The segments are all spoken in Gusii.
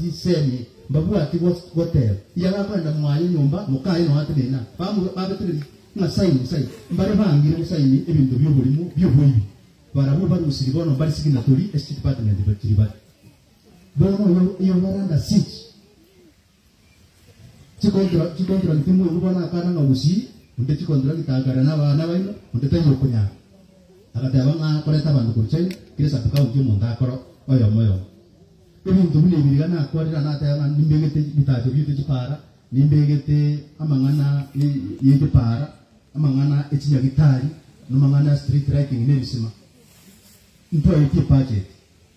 Mbabwati semi, mbabwati goteba. Iga bakoenda mwaye nyomba, mokaye nonya atenena, babetereri ng'a saini, saini. Mbare bangire gosaini ebinto bi'oborimo bi'oboibi. Barabwo barusiri bono mbare signatory ase chidepartment chiri bare. Bono oyo oyo bare under siege. Chicontra chicontract mwaigwa bono akana ng'a gusii, onde chicontract akare na abana baino, onde taiyo okonyara. Agateba ng'a koreta abanto korwa China, kera sub county omonto akoro oyomo oyomo. Ebinto buna ebi riga nakwarire nateba ng'a nimbegete bitacho biaito chipara, nimbegete amang'ana ye chipara, amang'ana e chinyagitari, na amang'ana ya street lighting na ebisima. Ntwaetie ebudget,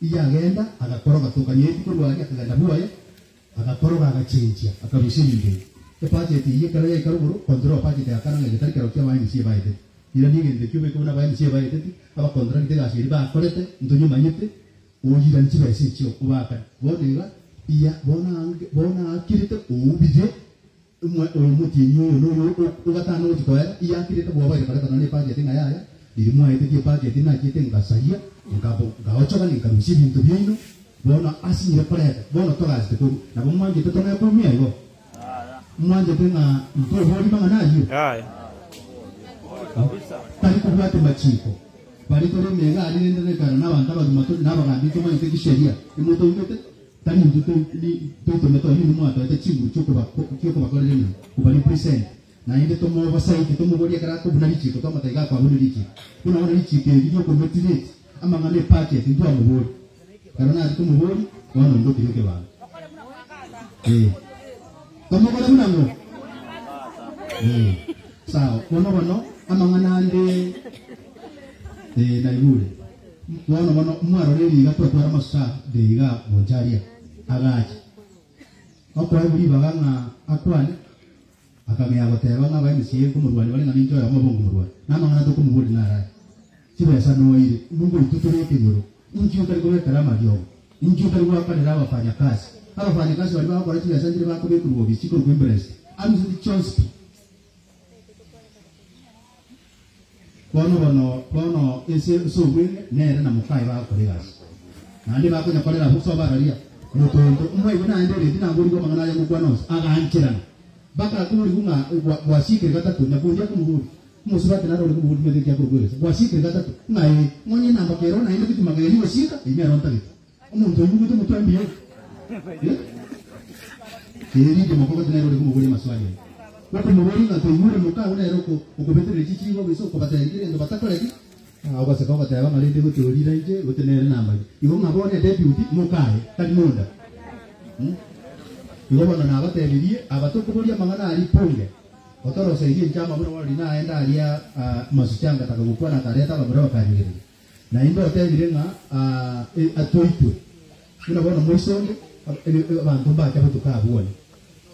iyagenda agakoroga tokanyeti korwa aria akagenda bwoye, Agakoroga agachenchia, akarusia ebinto ebi. Ebudget eyio ekero yaika rogoro, control budget agakana ng'a getari kerokio aba MCA baeteti. Irania egento ekio obeke buna aba MCA baeteti, abacontractor egasi eria bakorete, ntonyemanyete, oiranie chibesa echio obaakane. Bono iga, iya bono ange bono aakirete oubire omwe oyo omotienyi oyo na oyo ogatano ogochia koera, iya akirete bwoboire koreta nonya ebudget ng'a yaya, riria mwaetetie ebudget nachiete ngasaria, nkabo nkaochoka ninkarusia ebinto biaino, Bono asinyire koreta, bono togachete korwa. Nabo mwanchete tong'ee koumia igo? Mwanchete ng'a ntoborie mang'ana ayio? Tari kobwatia machiko. Baria tore emega aria rende nekara nabanto abagima tore nabagambi ntomanyete kisheria imotoumete, tari intwe toitomete oyio inwe mwatoete chinguru chiokobakorera emeremo, koba represent. Naende tomobasaidie, tomoborie ekero akobuna richiko, twamotebia iga akwabuna richiko. Buna bono richiko eri riokomotireti amang'ana epacheti ntwamoboria. Ekero nachia komoboria, bono ndokire ekebango. Eh. Tomokore buna ng'o? Eh. Sawa, bono bono amang'ana ande eh, naigure. Bono bono mwarora eriga twatwara amasusa de iga boncharia agacha. Okoegwa ribaga ng'a akwane, akang'ea goteba ng'a abaemisia nkomorwania bare ng'a ninche oyomo obo nkomorwania. Namang'ana tokomoboria naro aya, Chibesa noire, mungo intwe tore ekenyoro, inki otari kobekera amariogo? Inki otari goakanera abafanyakasi? Abafanyakasi baria bagokora chibesa nchire bakobekerwa obisi chikorokwa imprest, aruseti chionsi pi. Bono bono bono ase ase obweng'e nere na mokaye bagokora egasi, naende bakonyakorera abwo sobo araria motonto omoigwe naende eredi naborigwe amang'ana aya ngokwana onsi agancherana mpaka akoborigwe ng'a gwa gwasiekire gatato nyakundi akomoboria omosubati naro ore komoboria timanyeti eki akorokwa egesa gwasiekire gatato ng'a ee ng'onye enamba kero naende gochia magega erio gosieka eyio nero ntagete omonto oyio oigwete omotwe mbuya eh erinde mokogoti nere ore komoboria amaswali ayio. Okomoboria ng'a toigure moka agwo nere okobetereria chichigo gose okobateebia kera egento batakoreti, ogoseka ogoteba ng'a rende gote orire inche gote nere nambaria. Igo ng'a bono edeputy mokaye tari monda. Igo bono nabatebirie aba tokoboria amang'ana aria bunge otoroseirie enchama buna bono riria naenda aria masucha ngataka gokwana akareta abamura bakanyegereria. Naende otebire ng'a atoitwe. Buna bono moisonde, abanto mbacha botuko abwo one.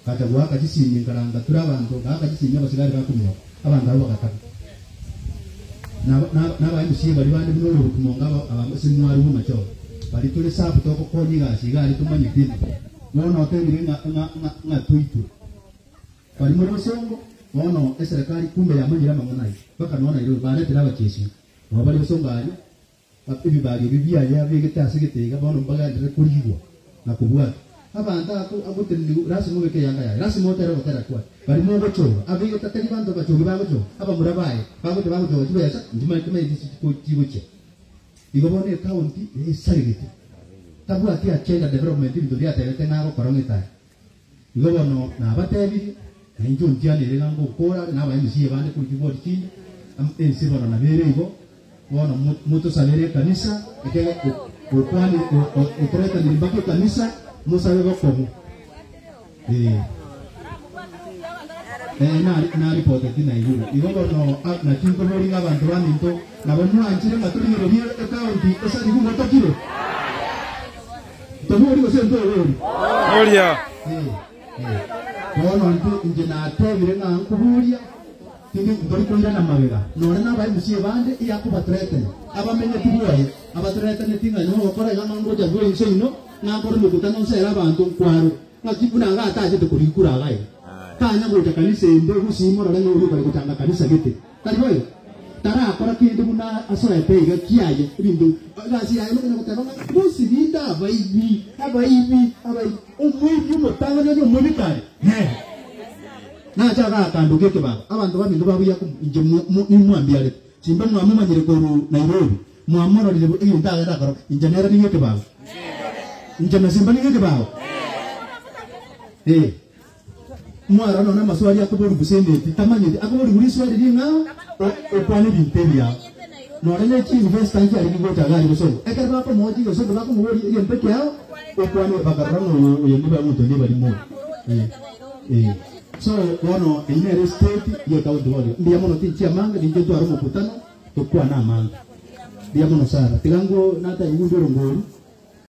Ngacha goaka chisimi, nkaranga ture abanto, ngaaka chisimi abasigari bakominyoka, abanto abwo bagataka. Na aba MCA baria bande buna oyo Okimonga aba ase mwarwa bw'amachoro, baria tore safu togokonya egasi iga aria tomanyete mbuya. Bono otebire ng'a ng'a ng'a toitwe. Baria more bosongo, bono eserekari kumbe yamanyire amang'ana ayio, mpaka nonya Nairobi baretire abachesi nabo bare bosongo aria. Ebibari ebi biaye abegete ase gete iga bono mbagenderere korigwa na kobwatwa. Abanto agotenenigwa lasima obeke eyanga yaye, lasima otere ogotera kwaye. Baria mogochoga, abegete tari banto bachogi bagochoga, abamura baye bagocha bagochoga chibesa nchimaete maeti chigochia. Igo bono ecounty esaregete, tabwati agenda development ebinto biria atebete ng'a agokora ng'etari. Igo bono nabatebirie, na inche ontianere ng'a ngokora are na aba MCA bande korwa chibwoti chinde, ense bono nabo ere igo, bono motosabere ekanisa, ekiagera okwanire otoretanire mpaka ekanisa, mosabe bokong'u. Ee. Ee, naripoteti naigure. Igo bono naki nkoboria ng'a abanto baminto nabo mwanchire ng'a torigererie ecounty esarigu gotokire? Tobori gose ntobori? Boria. Bono intwe inche natebire ng'a nkoboria, tindi ntori koirana magega, nonye naba MCA bande iyakobatreteni, abamenyeti bwoye, abatreteneti ng'a inwe mogokora iga ng'a ngocha bwoye inse ino, ng'a nkore omokutano nsere abanto nkwarwe, ng'aki buna iga atachete korigia kura iga iga. Tanya gocha kanisa ende gusii morore ng'a oria okare gochanga kanisa gete. Tari boigo? Tarakora kende buna asoete iga kiaye ebinto egasi yaye nokonyara goteba ng'a bonsi binde abaibi, abaibi, abaibi. Omoibi omotang'ani onye omoibi kare nere. Nache agakandoka ekebago, abanto baminto ba buya inche nimwambiarete. Chimbe mwamomanyire korwa Nairobi, mwamororire egento agenda akora, inche nere nigo ekebago. Inche na Simba nigo ekebago. Eh. Mwarora nonya amaswali akoborigwa gose emeti tamanyeti, akoborigwa riswali ring'ao okwane ebinto ebiao. Nonya ne chiinvesta nchiarenge gocha iga aria bosongo, ekero bakomoa chigesongo bakomoboria egento ekiao, okwane bakarora ng'a oyo oyo nigo omonto onde barimo oyo. Eh, eh. So bono eyio nere estate ye county bono. Mbuya mono tinchia amange, ninche ntware omokutano, tokwane amange. Mbuya mono sana. Tiga ngo natebigwe ndwere ngori.